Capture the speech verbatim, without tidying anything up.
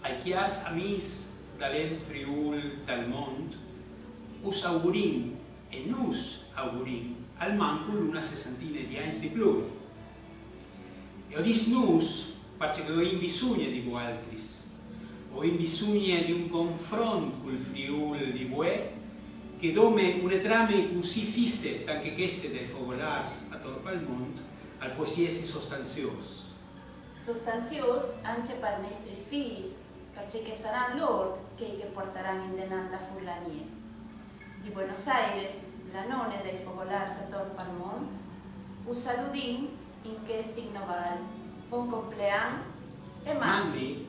Ai chiars amîs dal ent Friûl dal Mont us augurìn, e nus augurìn, almancul una sessantine di agns di plui. E o dîs nus parcè che o ìn bisugne di vualtris, o ìn bisugne di un confront cul Friûl di vuê, che dome une trame cussì fisse tant che cheste dai fogolârs ator pal mont al pues jessi sostanziôs. Sostanziôs ancje pars nestris fîs, parcè che a saran lôr chei che a puartaran indenant la furlanie. Di Buenos Aires, la none dai fogolârs ator pal mont, us saludìn in chest Tinc Noval. Bon complean e mandi!